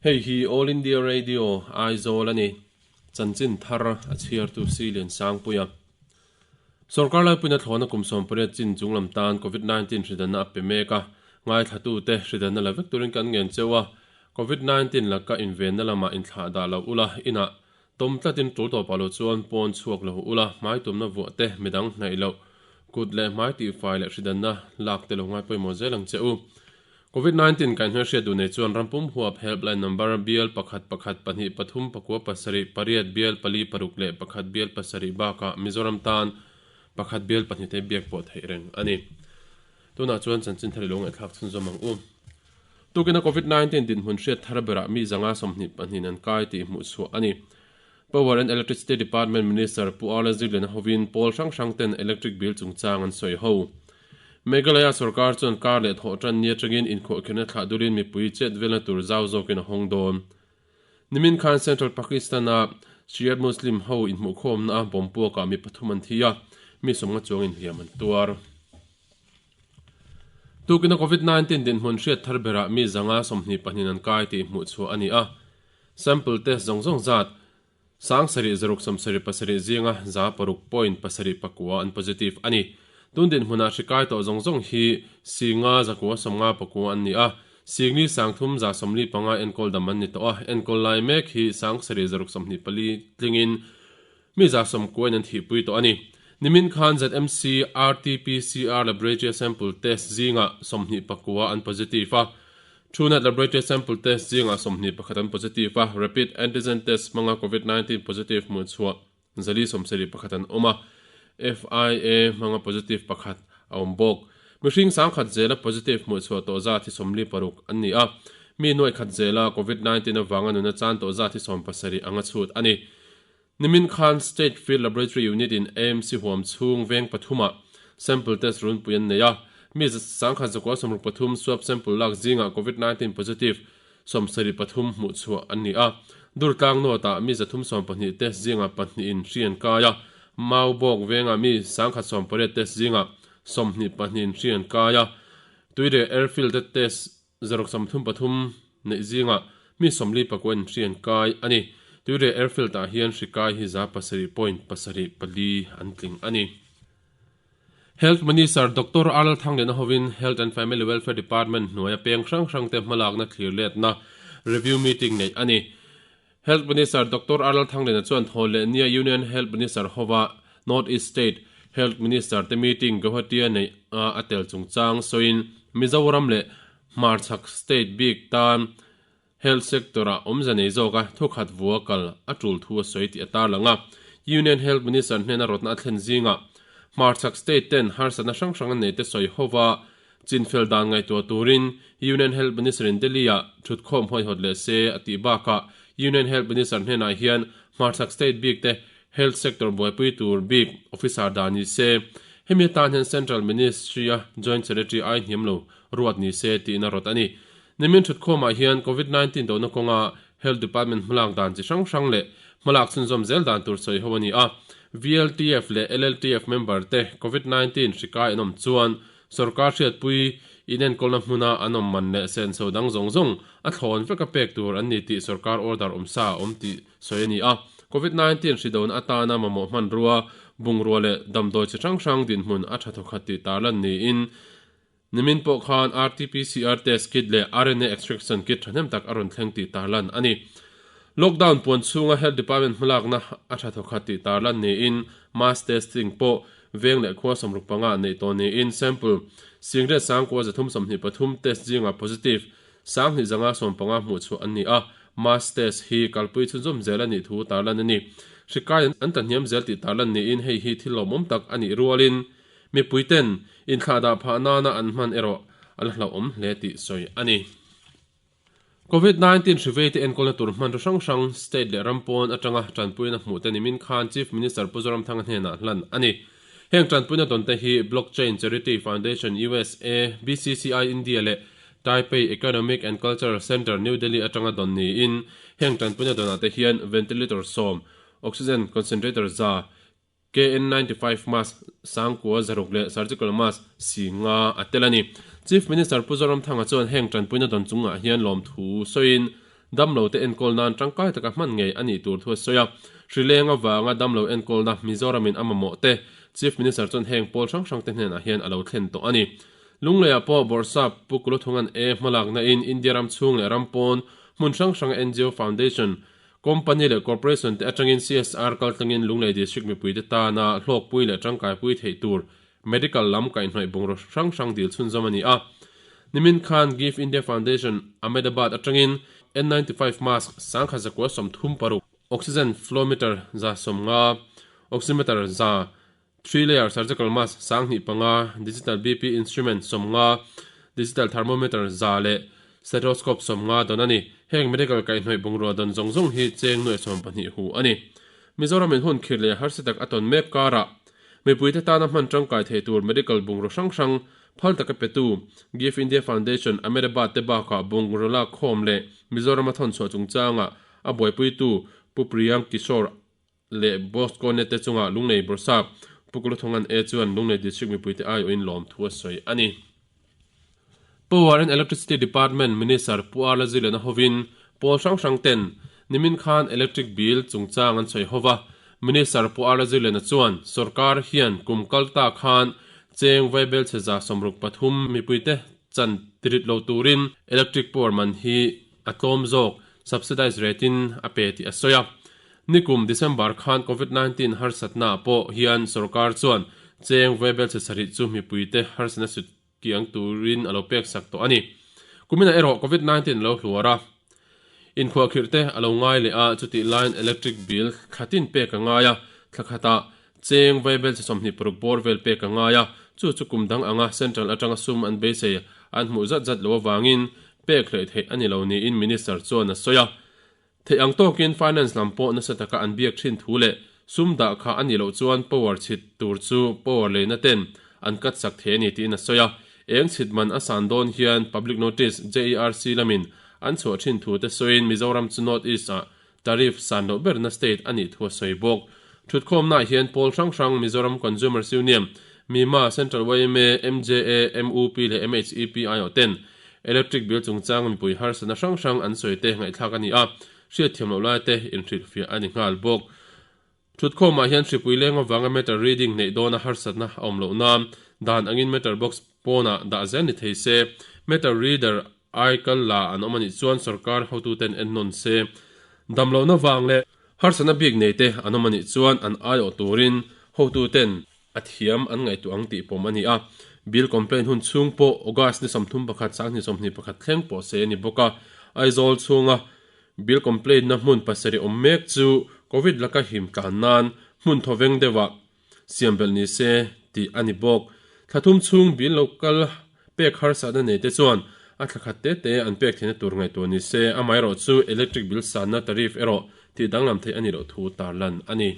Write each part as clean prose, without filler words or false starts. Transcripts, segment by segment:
Hei hi All India Radio, Aizawl a ni. Chanchin thar a chhiartu Silian Sangpuia. Sorkar laipuina thlawhna kum 18 chin chunglam tan Covid-19 hridanna a pe mek a, ngaithlatute hridanna la vek turin kan ngen cheu a, Covid-19 laka invenna lamah inthlah dah lo ula, inah tawm tlatin tul tawpah lo chuan pawn chhuak lo ula, hmai tumna vuah te, midang hnaih loh, kut leh hmai tihfai leh hridanna lak te lo ngai pawimawh zel ang che u. Covid 19 kaihhnuai hriat duh nei chuan rampum huap helpline number bial pakhat pakhat pahnih pathum pakua pasarih pariat bial pali paruk leh pakhat bial pasarih bakah Mizoram tan pakhat bial pahnih te biak pawh theih reng a ni. Tunah chuan chanchin thar i lo ngaihthlak chhunzawm ang u. Tukina Covid 19 dinhmun hriat thar berah mi zanga sawmhnih pahnihin an kai tih hmuh chhuah a ni. Power and Electricity Department Minister Pu Arla Zirliana hovin pawl hrang hrang ten electric bill chungchang an sawi ho. Meghalaya sorkar chuan kar leh thawh tan ni atangin inkhuahkhirhna thlah dulin mipui chet velna tur zau zawkin a hawng dawn. Nimin khan Central Pakistan-a Shiite Muslim ho inhmuhkhawmna a bomb puakah mi pathum an thi a, mi sawmnga chuang inhliam an tuar. Tukina Covid 19 dinhmun hriat thar berah mi zanga sawmhnih pahnih an kai tih hmuh chhuah a ni a. Sample test zawng zawng zat 7 zaruk 77 pasarih zinga za paruk point pasarih pakua an positive a ni. Tun dinhmunah hri kai tawh zawng zawng hi singa zakua sawmnga pakua an ni a, singli sangthum za sawmli panga enkawl dam an ni tawh a, enkawl lai mek hi 7 zaruk 24 tlingin mi za sawmkuain an thihpui tawh a ni. Nimin khan ZMC RT-PCR laboratory sample test zingah 20 pakua an positive a, Truenat laboratory sample test zingah 21 an positive a, rapid antigen test hmanga Covid 19 positive hmuh chhuah zali sawmsarih pakhat an awm a, FIA hmanga positive pakhat a awm bawk. Mihring sangkhat zela positive hmuh chhuah tawh zat hi 46 an ni a, mi nuaih khat zela Covid 19 avanga nuna chan tawh zat hi 70 anga chhut a ni. Nimin khan State Field Laboratory Unit in AMC huam chhung veng pathumah sample test runpui an nei a, mi sangkhat zakua sawmruk pathum swab sample lak zingah Covid 19 positive sawmsarih pathum hmuh chhuah an ni a. Durtlang North-ah mi zathum sawmpahnih test zingah pahnihin hri an kai a, Maubawk vengah mi sangkhat sawmpariat test zingah sawmhnih pahnihin hri an kai a, Tuire Airfield-a test Zaruk sawmthum pathum neih zingah mi sawmli pakua in hri an kai a ni. Tuire Airfield ah hian hri kai hi za pasarih point pasarih pali an tling a ni. Health Minister Doctor Arnold Thangliana hovin Health and Family Welfare Department hnuaia peng hrang hrangte hmalakna thlir letna review meeting neih a ni. Health Minister Doctor Arnold Thangliana chuan thaw leh nia Union Health Minister hova North East State Health Minister te meeting Guwahati-a neih a a tel chungchang sawiin Mizoram leh hmarchhak state bik tan health sector-ah awmze nei zawka thukhat vua kal a tul thu a sawi tih a tarlang a. Union Health Minister hnena rawtna a thlen zingah hmarchhak state ten harsatna hrang hrang an nei te sawi hova Chinfel dan ngaihtuah turin Union Health Minister in Delhi-ah thutkhawm hawihawt leh se a tih bakah Union Health Minister hnenah hian hmarchhak state bik te health sector buaipui tur bik officer dah ni se, hemi atan hian Central Ministry-a Joint Secretary ai hniam lo ruat ni se tiin a rawt a ni. Nimin thutkhawmah hian Covid 19 dona kawnga Health Department hmalak dan chi hrang hrang leh hmalak chhunzawm zel dan tur sawi ho a ni a. VLTF leh LLTF member te Covid 19 hri kai an awm chuan Sorkar hriatpui inenkawlna hmuna an awm man leh senso dang zawng zawng a thlawn veka pek tur an ni tih sorkar order awmsa a awm tih sawi a ni a. Covid 19 hri dona atana mamawh hmanrua, bungrua leh damdawi chi hrang hrang dinhmun a tha thawkhat tih tarlan niin nimin pawh khan RT-PCR test kit leh RNA extraction kit thahnem tak a rawn thleng tih tarlan a ni. Lockdown puan chhunga Health Department hmalakna a tha thawkhat tih tarlan niin mass testing pawh veng leh khua sawmruk panga neih tawh niin sample singret sangkua zathum sawmhnih pathum test zingah positive sanghnih zanga sawmpanga hmuh chhuah an ni a, mass test hi kalpui chhunzawm zel a nih thu tarlan a ni. Hri kai an tlahniam zel tih tarlan niin hei hi thil lawmawm tak a nih rualin mipuiten inthlahdah phah nana an hman erawh a la hlauhawm hle tih sawi a ni. Covid 19 hri veite enkawlna tur hmanraw hrang hrang state leh ram pawn atanga tanpuina hmuh te nimin khan Chief Minister Pu Zoramthanga hnenah hlan a ni. Heng tanpuina dawn te hi Blockchain Charity Foundation USA, BCCI India leh Taipei Economic and Cultural Center New Delhi atanga dawn niin heng tanpuina dawnah te hian ventilator sawm, oxygen concentrator za, KN 95 mask sangkua zaruk leh surgical mask si nga a tel a ni. Chief Minister Pu Zoramthanga chuan heng tanpuina dawn chungah hian lawmthu sawiin, Damlo te enkawl nan tangkai taka hman ngei a nih tur thu a sawi a. Hrileng avanga damlo enkawlna Mizoramin a mamawh te Chief Minister chuan heng pawl hrang hrang te hnenah hian a lo thlen tawh a ni. Lungleiah pawh Bawrhsap Pu Kuluthungan e hmalakna in India ram chhung leh ram pawn hmun hrang hranga NGO Foundation, Company leh Corporation te atangin CSR kaltlangin Lunglei District mipuite tana hlawkpui leh tangkaipui theih tur Medical lam kaihhnawih bungraw hrang hrang dil chhunzawm a ni a. Nimin khan Give India Foundation, Ahmedabad atangin N95 mask sangkhat zakua 36, oxygen flowmeter 150, oximeter 100, three layer surgical mask 25, digital BP instrument 50, digital thermometer 100 leh stethoscope 50 dawn a ni. Heng medical kaihhnawih bungrua dawn zawng zawng hi cheng nuai 12 hu a ni. Mizoramin hun khirh leh harsa tak a tawn mek karah Mipuite tana hman tangkai thei tur medical bungraw hrang hrang phal taka petu Give India Foundation Ahmedabad te bakah bungraw lak khawm leh Mizorama thawn chhuah chungchanga a buaipuitu Pu Priyank Kishore leh Bosco Nete chunga Lunglei Bawrhsap Pu Kuluthungan E chuan Lunglei District mipuite aiawhin lawmthu a sawi a ni. Power and Electricity Department Minister Pu Arla Zilena hovin pawl hrang hrang ten nimin khan electric bill chungchang an sawi hova. Minister Pu Arla Zilena chuan sorkar hian kum kal ta khan cheng vaibel chhe 63 mipuite chan tirit lo turin electric power man hi a tlawm zawk subsidized rate in a pe tih a sawi a. Nikum December khan Covid 19 harsatna pawh hian sorkar chuan cheng vaibel chhe sarih chu mipuite harsatna sut kiang turin a lo pek sak tawh a ni. Kuminah erawh Covid 19 a lo hluar a, inkhuahkhirh te a lo ngai leh a, chutih laiin electric bill thla tin pek a ngai a, thla khatah cheng vaibel chhe 26 bawr vel pek a ngai a, chu chu kum dang anga central atanga sum an beisei an hmuh zat zat loh avangin pek hleih theih a ni lo niin Minister chuan a sawi a. Theih ang tawkin finance lam pawh nasa taka an biak thin thu leh sum dah kha a nih loh chuan power chhit tur chu power leina ten an cut sak thei a ni tiin a sawi a. Eng chhit man a san dawn hian public notice JERC lamin an chhuah thin thu te sawiin Mizoram chu North East ah tariff san loh berna state a nih thu a sawi bawk. Thutkhawmnaah hian pawl hrang hrang Mizoram Consumers Union, MIMA, Central yma, MJA, MUP leh MHEP aiawh ten Electric bill chungchang mipui harsatna hrang hrang an sawi te ngaihthlak a ni a, hriatthiam loh lai te inhrilhfiah a ni nghal bawk. Thutkhawmah hian hripui leng avanga meter reading neih dawna harsatna a awm loh nan dan angin meter box pawnah dah zel ni thei se, meter reader ai kal la an awm a nih chuan sorkar hotuten ennawn se, damlohna vang leh harsatna bik nei te an awm a nih chuan an aiawh turin hotuten A thiam an ngaihtuah ang tih pawm a ni a, bill complaint hun chhung pawh August ni 31 2021 thleng pawh sei a ni bawk a. Aizawl chhunga bill complaint na hmun pasarih awm mek chu Covid laka him tlan nan hmun thawveng deuhah siam belh ni se tih a ni bawk. Thla thum chhung bill lo kal pek harsatna nei te chuan a thla khat te te an pek theihna tur ngaihtuah ni se, amaherawh chu electric bill sanna tariff erawh tih danglam theih a nih loh thu tarlan a ni.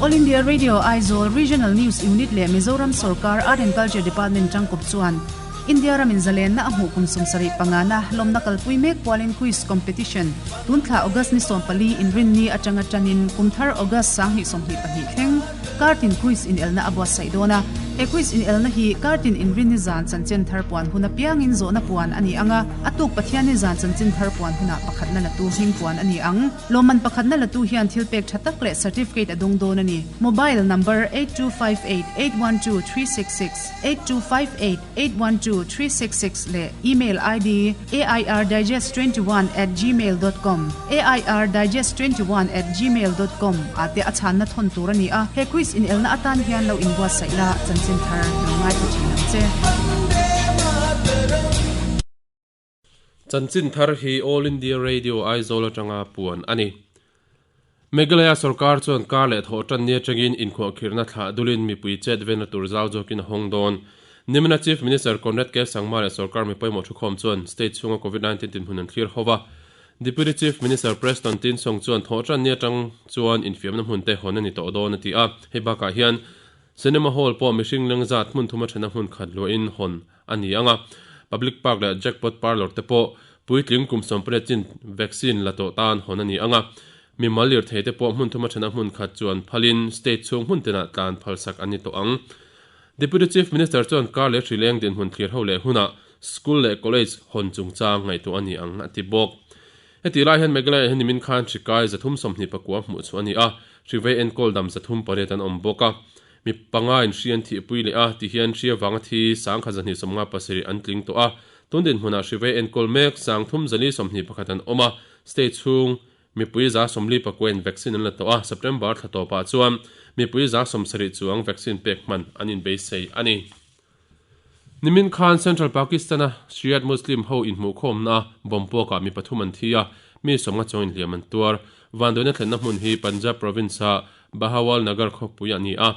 All India Radio Aizawl Regional News Unit leh Mizoram Sorkar Art and Culture Department tangkawp chuan India ramin zalenna a hmuh kum 75 na lawmna kalpui mek pualin Quiz Competition tunthla August ni 14 inrinni atanga tanin kumthar August 2022 thleng Kartin Quiz inelna a buatsaih dawn a. He quiz inelna hi Kartin inrinni zan chanchin thar puan hun apiangin zawhna puan a ni ang a, a tuk Pathianni zan chanchin thar puan hunah pakhatna latu hming puan a ni ang. Lawmman pakhatna latu hian thil pek tha tak leh certificate a dawng dawn a ni. Mobile number 8258812366, 8258812366 leh email ID airdigest21@gmail dot com, airdigest21@gmail dot com, ah te a chhanna thawn tur a ni a. He quiz inelna atan hian lo inbuatsaih la, chanchin thar lo ngaithla thin ang che. Chanchin thar hi All India Radio Aizawl atanga puan a ni. Meghalaya sorkar chuan kar leh thawh tan ni atangin inkhuahkhirhna thlah dulin mipui chet venna tur zau zawkin a hawng dawn. Nimina Chief Minister Conrad K. Sangma leh sorkar mi pawimawh thukhawm chuan state chhunga Covid-19 dinhmun an thlir ho va. Deputy Chief Minister Preston Tinsong chuan thawh tan ni atang chuan infiamna hmun te hawn a ni tawh dawn a ti a. Hei bakah hian Cinema Hall pawh mihring lengzat hmun thuma thena hmun khat luahin hawn a ni ang a. Public Park leh Jackpot Parlour te pawh Puitling kum 18 chin vaccine la tawh tan hawn a ni ang a, mimal lirthei te pawh hmun thuma thena hmun khat chuan phalin state chhung hmun tinah tlan phalsak an ni tawh ang. Deputy Chief Minister chuan kar leh hrileng dinhmun thlir ho leh hunah school leh college hawn chungchang ngaihtuah a ni ang a ti bawk. Heti lai hian Meghalaya hian nimin khan hri kai 324 hmuh chhuah a ni a, hri vei enkawl dam 308 an awm bawk a. Mi panga in hri an thihpui leh a, tihian hri avanga thi 1257 an tling tawh a. Tun dinhmunah hri vei enkawl mek 3421 an awm a, state chhung mipui 44 in vaccine an la tawh a, September thla tawpah chuan mipui 70 chuang vaccine pek hman an inbeisei a ni. Nimin khan Central Pakistan-a Shiite Muslim ho inhmuhkhawmna bomb puakah mi pathum an thi a, mi sawmnga chuang inhliam an tuar. Vanduaina thlenna hmun hi Punjab province-a Bahawal Nagar khawpui a ni a.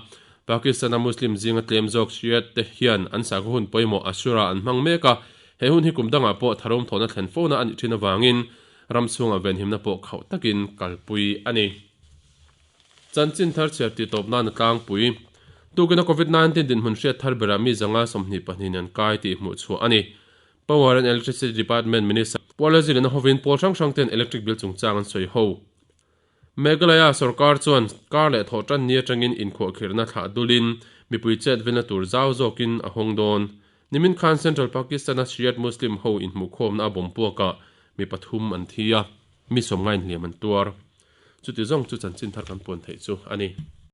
Pakistan-a Muslim zinga tlem zawk Shiite te hian an sakhaw hun pawimawh Ashura an hmang mek a, he hun hi kum dangah pawh tharum thawhna thlen fona a nih thin avangin ram chhungah venhimna pawh khauh takin kalpui a ni. Chanchin thar chhiar tih tawp nan a tlangpui. Tukina Covid 19 dinhmun hriat thar berah mi zanga 22 in an kai tih hmuh chhuah a ni. Power and Electricity Department Minister Puala Zilina hovin pawl hrang hrang ten electric bill chungchang an sawi ho. Meghalaya sorkar chuan kar leh thawh tan ni atangin inkhuahkhirhna thlah dulin mipui chet velna tur zau zawkin a hawng dawn. Nimin khan Central Pakistan-a Shiite Muslim ho inhmuhkhawmna a bawm puakah mi pathum an thi a, mi sawmnga inhliam an tuar. Chuti zawng chu chanchin thar kan puan theih chu a ni.